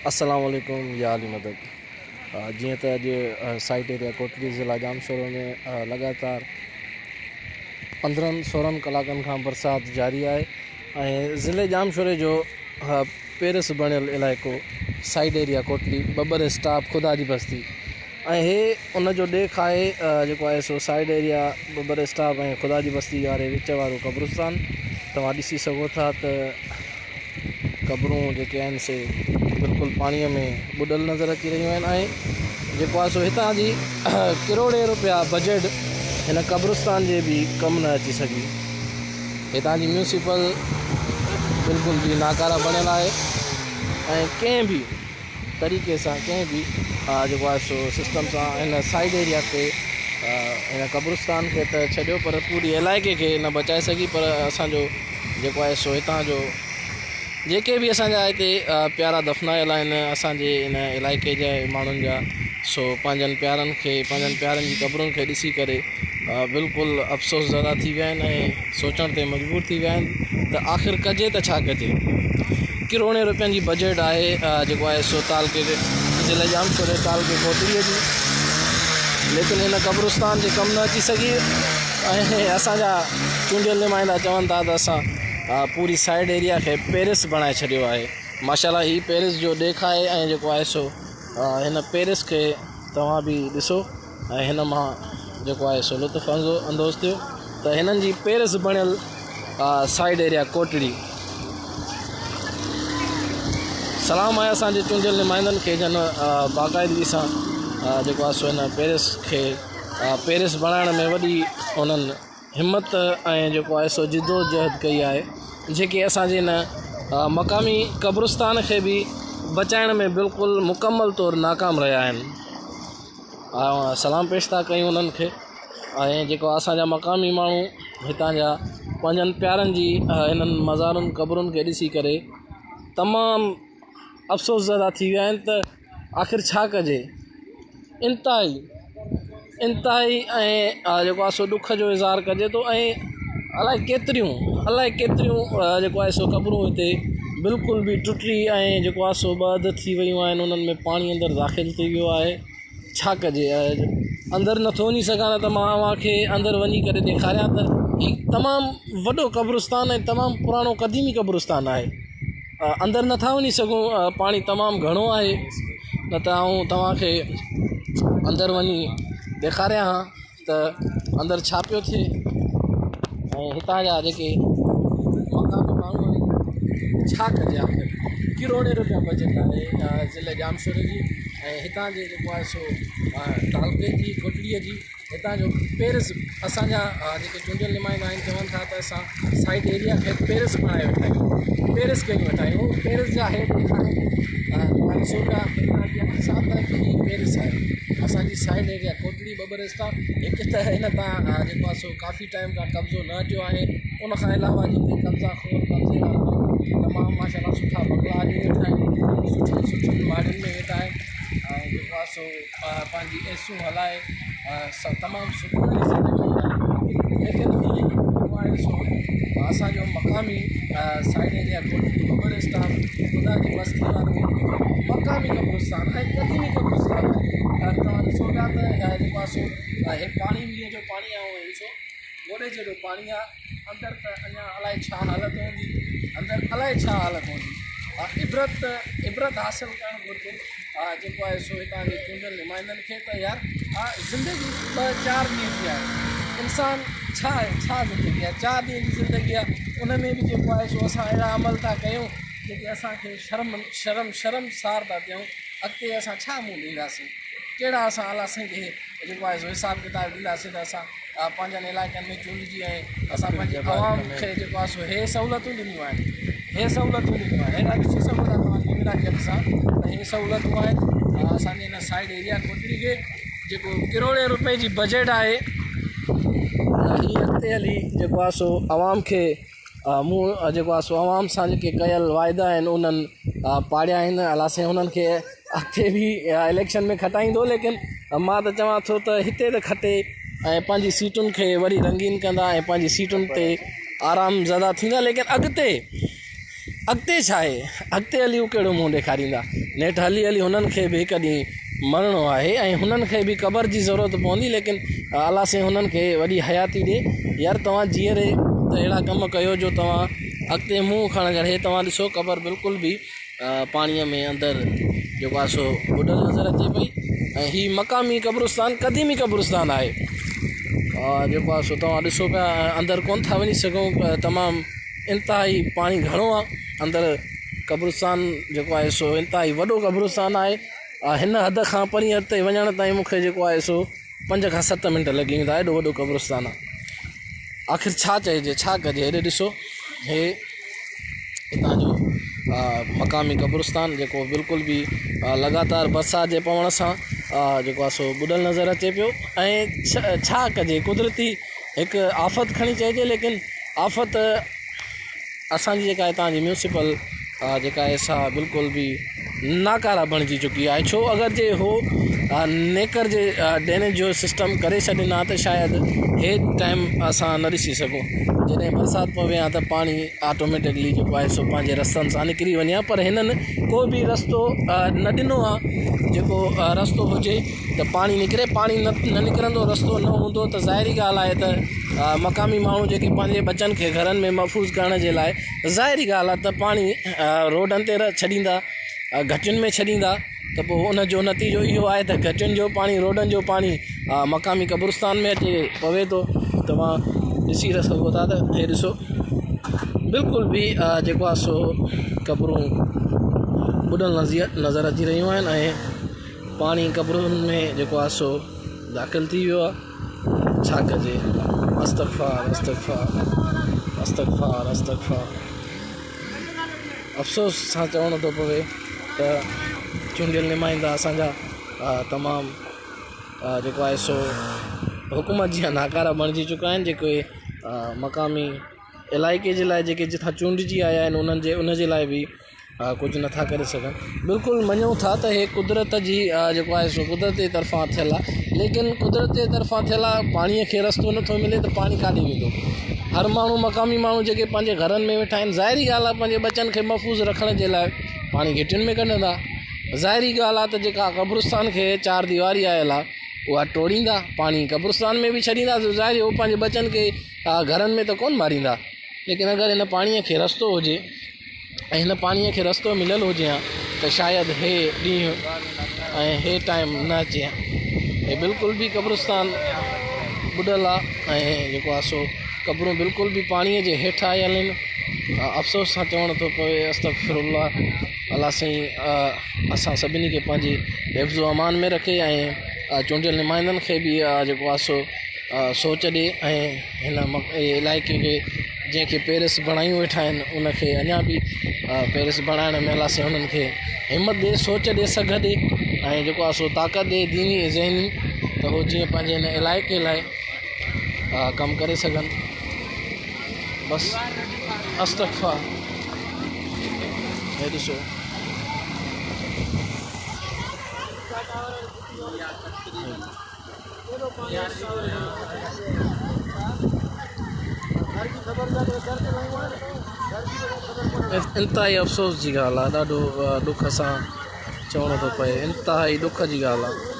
السلام عليڪم يا علي مدد جيئن ته اڄ سائيٽ ايريا ڪوٽڙي ضلع ڄامشورو ۾ لڳاتار پندرهن سورهن ڪلاڪن کان برسات جاري آهي ۽ ضلعي ڄامشوري جو پيرس بڻيل علائقو سائيڊ ايريا ڪوٽڙي ٻٻر اسٽاپ خدا جي بستي ۽ هي ان جو ڏيک آهي جيڪو آهي سو سائيڊ ايريا ٻٻر اسٽاپ ۽ خدا جي بستي واري وچ وارو قبرستان توهان ڏسي سگهو ٿا ته قبرون جيڪي آهن سي بلڪل پاڻي ۾ ٻڏل نظر اچي رهيون آهن ۽ جيڪو آهي سو هتان جي ڪروڙين روپيا بجيٽ هن قبرستان جي به ڪم نه اچي سگهي هتان جي ميونسپل بلڪل به ناڪاره بڻيل آهي ۽ ڪنهن به طريقي سان ڪنهن به جيڪو آهي سو سسٽم سان هن سائيڊ ايريا تي هن قبرستان کي ته ڇڏيو پر پوري علائقي کي نه بچائي سگهي پر اسانجو جيڪو آهي سو هتان جو جيڪي به اسانجا هتي پيارا دفنايل آهن اسانجي هن علائقي جا ماڻهن جا سو پنهنجن پيارن کي پنهنجن پيارن جي قبرن کي ڏسي ڪري بلڪل افسوس زده ٿي ويا آهن ۽ سوچڻ تي مجبور ٿي ويا آهن ته آخر ڪجي ته ڇا ڪجي ڪروڙين روپين جي بجيٽ آهي جيڪو آهي سو تعلقي ضلعي ڄامشوري تعلقي ڪوٽڙي جي ليڪن هن قبرستان جي ڪم نه اچي سگهي ۽ اسانجا چونڊيل نمائندا چون ٿا ته اسان پوري سائيڊ ايريا کي پيرس بڻائي ڇڏيو آهي ماشاءالله هي پيرس جو ڏيک آهي ۽ جيڪو آهي سو هن پيرس کي توهان به ڏسو ۽ هن مان جيڪو آهي سو لطف اندوز ٿيو ته هنن جي پيرس بڻيل سائيڊ ايريا ڪوٽڙي سلام آهي اسان جي چونڊيل نمائندن کي جن باقاعدگي سان جيڪو آهي سو هن پيرس کي پيرس بڻائڻ ۾ وڏي انهن همت ۽ جيڪو آهي سو جدوجهد ڪئي آهي جيڪي اسان جي هن مقامي قبرستان کي به بچائڻ ۾ بلڪل مڪمل طور ناڪام رهيا آهن سلام پيش ٿا ڪيون انهن کي ۽ جيڪو اسان جا مقامي ماڻهو هتان جا پنهنجن پيارن جي هنن مزارن قبرن کي ڏسي ڪري تمام افسوس زده ٿي ويا آهن ته آخر ڇا ڪجي انتهائي انتهائي ۽ جيڪو آهي سو ڏک جو اظهار ڪجي ٿو ۽ الائي ڪيتريون الائي ڪيتريون جيڪو آهي سو قبرون هتي بلڪل به ٽٽي ۽ جيڪو آهي سو ٻه اڌ ٿي ويون آهن انهن ۾ پاڻي اندر داخل ٿي ويو آهي ڇا ڪجي اندر نٿو وڃي سگهان نه ته مان اوهان کي اندر وڃي ڪري ڏيکاريان ته هي تمام وڏو قبرستان ۽ تمام پراڻو قديمي قبرستان آهي اندر نٿا وڃي سگهون پاڻي تمام گهڻو آهي نه ته آئون توهان کي اندر وڃي ڏيکاريان ها ته اندر ڇا پيو ٿئي ۽ هتان جا جيڪي مقامي ماڻهو آهن ڇا ڪجي آخر ڪروڙين روپيا بجيٽ آهي ضلعي ڄامشوري جي ۽ هتان جي جيڪو آهي سو تعلقي جي ڪوٽڙيء جي هتان جو پيرس اسان جا جيڪي چونڊيل نمائندا آهن چون ٿا ته اسان سائيڊ ايريا کي پيرس بڻائي ويٺا آهيون پيرس ڪري ويٺا آهيون پيرس جا هيٺ آهن توهان ڏسو پيا حساب ته هي پيرس آهي اسانجي سائيڊ ايريا ڪوٽڙي ٻٻر اسٽاپ هڪ ته هن تان جيڪو آهي سو ڪافي ٽائيم کان قبضو نه هٽيو آهي ان کان علاوه جيڪي قبضا خور قبضي وارا تمام ماشاء الله سٺا بنگلا ڏئي ويٺا آهن سٺين سٺين ماڙين ۾ ويٺا آهن ۽ جيڪو آهي سو پنهنجي ايسون هلائي تمام سڪون جي زندگي گذاري ليڪن هي جيڪو آهي سو اسانجو مقامي سائيڊ ايريا ڪوٽڙي ببر اسٽاپ خدا جي بستي وارو مقامي قبرستان ۽ قديمي قبرستان آهي توهان ڏسو پيا ته جيڪو آهي سو هي پاڻي مينهن جو پاڻي آهي ڏسو گوڏي جيڏو پاڻي آهي اندر ته اڃا الائي ڇا حالت هوندي اندر الائي ڇا حالت هوندي عبرت عبرت حاصل ڪرڻ گهرجي جيڪو آهي سو هتان جي چونڊيل نمائندن کي ته يار زندگي ٻه چار ڏينهن جي آهي انسان ڇا آهي ڇا زندگي آهي چار ڏينهن جي زندگي آهي ان ۾ به جيڪو آهي سو اسان اهڙا عمل ٿا ڪيون جيڪي اسان کي شرم شرم شرمسار ٿا ٿيون اڳتي اسان ڇا منهن ڏينداسين ڪهڙا اسان الله سائين کي جيڪو آهي سو حساب ڪتاب ڏينداسين ته اسان پنهنجن علائقن ۾ چونڊجي ۽ اسان پنهنجي عوام کي جيڪو آهي سو هي سهولتون ڏنيون آهن هي سهولتون ڏنيون آهن هيڏا ڏسي سگهو ٿا توهان ڪيمرا کي سان ته هي سهولتون آهن اسانجي هن سائيڊ ايريا ڪوٽڙي کي جيڪو ڪروڙين روپين جي بجيٽ آهي هي اڳتي هلي جيڪو آهي سو عوام کي مون جيڪو آهي سو عوام سان جيڪي ڪيل واعدا آهن انهن پاڙيا آهن الله سائين انهن کي اڳتي به اليڪشن ۾ کٽائيندو ليڪن مان ته چوان ٿو ته هتي ته کٽي ۽ پنهنجي سيٽن کي وري رنگين ڪندا ۽ پنهنجي سيٽن تي آرام زده ٿيندا ليڪن اڳتي اڳتي ڇا آهي اڳتي هلي هو ڪهڙو منهن ڏيکاريندا نيٺ هلي هلي هنن کي به هڪ ڏينهن مرڻو آهي ۽ هنن کي به قبر جي ضرورت پوندي ليڪن الله سائين هنن کي وڏي حياتي ڏي يار توهان جيئري ته اهڙا ڪم ڪيو جو توهان اڳتي منهن کڻ هي توهان ڏسو قبر بلڪل به پاڻي ۾ اندر جيڪو آهي سو ٻڏل نظر اچي پئي ۽ هي مقامي قبرستان قديمي قبرستان آهي جيڪو آهي سو توهان ڏسو پيا اندر ڪون ٿا وڃي سگهون تمام انتهائي پاڻي گهڻو آهي اندر قبرستان جيڪو آهي سو انتهائي وڏو قبرستان آهي هن حد کان پرين حد تائين وڃڻ تائين مون کي جيڪو آهي سو پنج کان ست منٽ لڳي ويندا ايڏو وڏو قبرستان آهي آخر ڇا چئجي ڇا ڪجي هيڏي ڏسو هي هتان جو مقامي قبرستان جيڪو بلڪل به لڳاتار برسات جي پوڻ سان جيڪو آهي سو ٻڏل نظر اچي پيو ۽ ڇا ڪجي قدرتي هڪ آفت کڻي چئجي ليڪن آفت اسان جي جيڪا هتان جي ميونسپل جيڪا آهي سا بلڪل به ناڪاره بڻجي چڪي آهي ڇو اگر جي هو نيڪر جي ڊرينيج جو سسٽم ڪري ڇڏين ها ته شايد هي ٽائيم اسان نه ڏسي سگهون جڏهن برسات پوي ها ته پاڻي آٽوميٽڪلي جيڪو آهي سو پنهنجي رستن سان نڪري وڃي ها پر هنن ڪو به رستو نه ڏنو آهي جيڪو رستو هجي ته پاڻي نڪري پاڻي نه نڪرندو رستو نه هوندو ته ظاهري ڳالهه آهي ته مقامي ماڻهو جيڪي پنهنجي ٻچن کي گهرن ۾ محفوظ ڪرڻ جي لاء ظاهري ڳالهه آهي ته پاڻي روڊن تي ڇڏيندا گهٽين ۾ ڇڏيندا ته پوء ان جو نتيجو اهو آهي ته گهٽين جو پاڻي روڊن جو پاڻي مقامي قبرستان ۾ اچي پوي ٿو توهان ڏسي سگهو ٿا ته هي ڏسو بلڪل به جيڪو آهي سو قبرون ٻڏل نظر اچي رهيون آهن ۽ پاڻي قبرن ۾ جيڪو آهي سو داخل ٿي ويو آهي ڇا ڪجي استغفار استغفار استغفار استغفار افسوس سان چوڻو ٿو پوي ته چونڊيل نمائندا اسان جا تمام جيڪو آهي سو حڪومت جيان ناڪارا بڻجي چڪا آهن جيڪي مقامي علائقي جي لاء جيڪي جتان چونڊجي آيا آهن انهن جي ان جي لاء به ڪجهه نٿا ڪري سگهن بلڪل مڃون ٿا ته هي قدرت جي جيڪو آهي سو قدرت جي طرفان ٿيل آهي ليڪن قدرت جي طرفان ٿيل آهي پاڻي کي رستو نٿو ملي ته پاڻي ڪاڏي ويندو هر ماڻهو مقامي ماڻهو جيڪي پنهنجي گهرن ۾ ويٺا آهن ظاهري ڳالهه آهي پنهنجي ٻچن کي محفوظ رکڻ جي لاء پاڻي گهٽين ۾ ڪڍندا ظاهري ڳالهه آهي ته جيڪا قبرستان کي چار ديواري آيل آهي اها ٽوڙيندا پاڻي قبرستان ۾ به ڇڏيندا ظاهري هو پنهنجي ٻچن کي گهرن ۾ ته ڪونه ماريندا ليڪن اگر هن پاڻي کي رستو هجي ۽ هن پاڻيء کي رستو مليل هجي ها ته شايد هي ڏينهن ۽ هي ٽائيم نه اچي ها. هي بلڪل به قبرستان ٻڏل آ ۽ جيڪو آ سو قبرون بلڪل به پاڻيء جي هيٺ آيل آهن. افسوس سان چوڻ ٿو پوي استغفر الله الله سائين اسان سڀني کي پنهنجي حفظ و امان ۾ رکي ۽ چونڊيل نمائندن کي به جيڪو آ سو سوچ ڏي ۽ هن علائقي کي جنهن کي پيرس بڻايون ويٺا آهن ان کي اڃا به پيرس بڻائڻ ۾ الله سائين انهن کي همت ڏي سوچ ڏي سگهه ڏي ۽ جيڪو آهي سو طاقت ڏي ديني ۽ ذهني ته هو جيئن پنهنجي هن علائقي لاء ڪم ڪري سگهن بس استغفار هي ڏسو انتهائي افسوس جي ڳالهه آهي ڏاڍو ڏک سان چوڻو ٿو پئي انتهائي ڏک جي ڳالهه آهي.